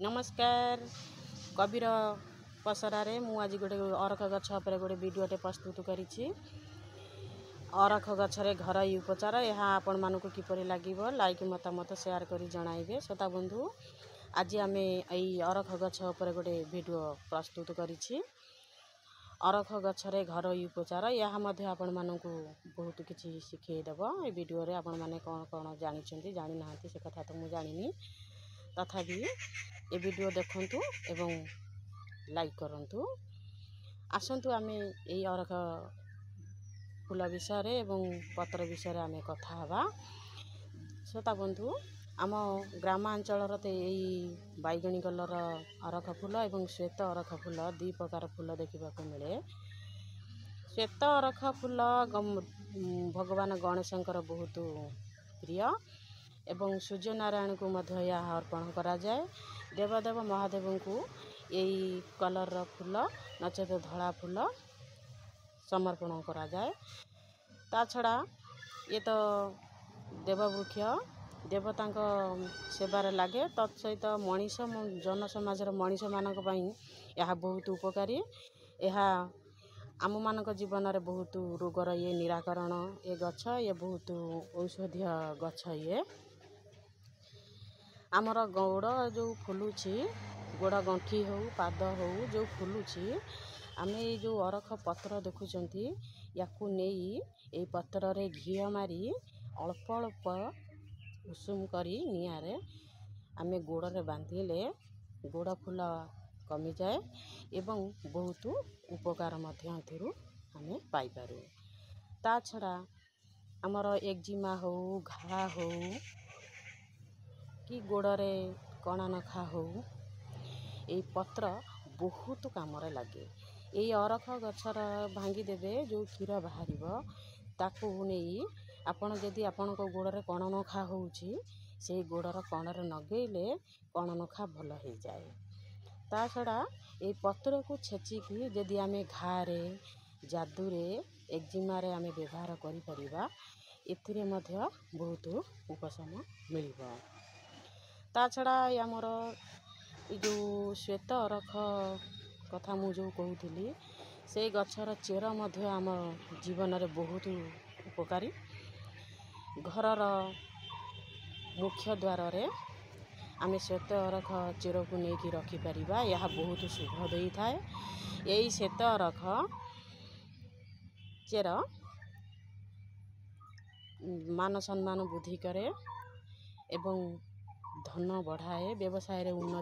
ନମସ୍କାର। କବିର ପସରାରେ ମୁଁ ଆଜି ଗୋଟେ ଅରଖ ଗଛ ଉପରେ ଗୋଟେ ଭିଡ଼ିଓଟେ ପ୍ରସ୍ତୁତ କରିଛି। ଅରଖ ଗଛରେ ଘରୋଇ ଉପଚାର, ଏହା ଆପଣମାନଙ୍କୁ କିପରି ଲାଗିବ ଲାଇକ୍, ମତାମତ ସେୟାର କରି ଜଣାଇବେ। ଶ୍ରୋତା ବନ୍ଧୁ, ଆଜି ଆମେ ଏଇ ଅରଖ ଗଛ ଉପରେ ଗୋଟେ ଭିଡ଼ିଓ ପ୍ରସ୍ତୁତ କରିଛି। ଅରଖ ଗଛରେ ଘରୋଇ ଉପଚାର, ଏହା ମଧ୍ୟ ଆପଣମାନଙ୍କୁ ବହୁତ କିଛି ଶିଖେଇ ଦେବ। ଏ ଭିଡ଼ିଓରେ ଆପଣମାନେ କ'ଣ କ'ଣ ଜାଣିଛନ୍ତି, ଜାଣିନାହାନ୍ତି, ସେ କଥା ତ ମୁଁ ଜାଣିନି, ତଥାପି ଏ ଭିଡ଼ିଓ ଦେଖନ୍ତୁ ଏବଂ ଲାଇକ୍ କରନ୍ତୁ। ଆସନ୍ତୁ, ଆମେ ଏଇ ଅରଖ ଫୁଲ ବିଷୟରେ ଏବଂ ପତ୍ର ବିଷୟରେ ଆମେ କଥା ହେବା। ଶ୍ରୋତା ବନ୍ଧୁ, ଆମ ଗ୍ରାମାଞ୍ଚଳର ତ ଏଇ ବାଇଗଣୀ କଲର୍ ଅରଖ ଫୁଲ ଏବଂ ଶ୍ୱେତ ଅରଖ ଫୁଲ, ଦୁଇ ପ୍ରକାର ଫୁଲ ଦେଖିବାକୁ ମିଳେ। ଶ୍ୱେତ ଅରଖ ଫୁଲ ଭଗବାନ ଗଣେଶଙ୍କର ବହୁତ ପ୍ରିୟ ଏବଂ ସୂର୍ଯ୍ୟନାରାୟଣଙ୍କୁ ମଧ୍ୟ ଏହା ଅର୍ପଣ କରାଯାଏ। ଦେବଦେବ ମହାଦେବଙ୍କୁ ଏଇ କଲର୍ର ଫୁଲ ନଚେତ ଧଳା ଫୁଲ ସମର୍ପଣ କରାଯାଏ। ତା ଛଡ଼ା ଇଏ ତ ଦେବବୃକ୍ଷ, ଦେବତାଙ୍କ ସେବାରେ ଲାଗେ, ତତ୍ ସହିତ ମଣିଷ ଜନସମାଜର ମଣିଷମାନଙ୍କ ପାଇଁ ଏହା ବହୁତ ଉପକାରୀ। ଏହା ଆମମାନଙ୍କ ଜୀବନରେ ବହୁତ ରୋଗର ଇଏ ନିରାକରଣ। ଏ ଗଛ ଇଏ ବହୁତ ଔଷଧୀୟ ଗଛ। ଇଏ ଆମର ଗୋଡ଼ ଯେଉଁ ଫୁଲୁଛି, ଗୋଡ଼ ଗଣ୍ଠି ହେଉ, ପାଦ ହେଉ, ଯେଉଁ ଫୁଲୁଛି, ଆମେ ଏଇ ଯେଉଁ ଅରଖ ପତ୍ର ଦେଖୁଛନ୍ତି, ୟାକୁ ନେଇ ଏଇ ପତ୍ରରେ ଘିଅ ମାରି ଅଳ୍ପ ଅଳ୍ପ ଉଷୁମ କରି ନିଆଁରେ ଆମେ ଗୋଡ଼ରେ ବାନ୍ଧିଲେ ଗୋଡ଼ ଫୁଲ କମିଯାଏ ଏବଂ ବହୁତ ଉପକାର ମଧ୍ୟ ଏଥିରୁ ଆମେ ପାଇପାରୁ। ତା ଛଡ଼ା ଆମର ଏକ୍ଜିମା ହେଉ, ଘା ହେଉ କି ଗୋଡ଼ରେ କଣା ନଖା ହେଉ, ଏଇ ପତ୍ର ବହୁତ କାମରେ ଲାଗେ। ଏଇ ଅରଖ ଗଛର ଭାଙ୍ଗିଦେବେ, ଯେଉଁ କ୍ଷୀର ବାହାରିବ, ତାକୁ ନେଇ ଆପଣ ଯଦି ଆପଣଙ୍କ ଗୋଡ଼ରେ କଣ ନଖା ହେଉଛି, ସେଇ ଗୋଡ଼ର କଣରେ ଲଗେଇଲେ କଣ ନଖା ଭଲ ହେଇଯାଏ। ତା ଛଡ଼ା ଏଇ ପତ୍ରକୁ ଛେଚିକି ଯଦି ଆମେ ଘାରେ, ଯାଦୁରେ, ଏକ୍ଜିମାରେ ଆମେ ବ୍ୟବହାର କରିପାରିବା, ଏଥିରେ ମଧ୍ୟ ବହୁତ ଉପଶମ ମିଳିବ। ତା ଛଡ଼ା ଏ ଆମର ଏ ଯେଉଁ ଶ୍ୱେତ ଅରଖ କଥା ମୁଁ ଯେଉଁ କହୁଥିଲି, ସେଇ ଗଛର ଚେର ମଧ୍ୟ ଆମ ଜୀବନରେ ବହୁତ ଉପକାରୀ। ଘରର ମୁଖ୍ୟ ଦ୍ୱାରରେ ଆମେ ଶ୍ୱେତ ଅରଖ ଚେରକୁ ନେଇକି ରଖିପାରିବା, ଏହା ବହୁତ ଶୁଭ ଦେଇଥାଏ। ଏଇ ଶ୍ୱେତ ଅରଖ ଚେର ମାନ ସମ୍ମାନ ବୃଦ୍ଧି କରେ ଏବଂ ଧନ ବଢ଼ାଏ, ବ୍ୟବସାୟରେ ଉନ୍ନତି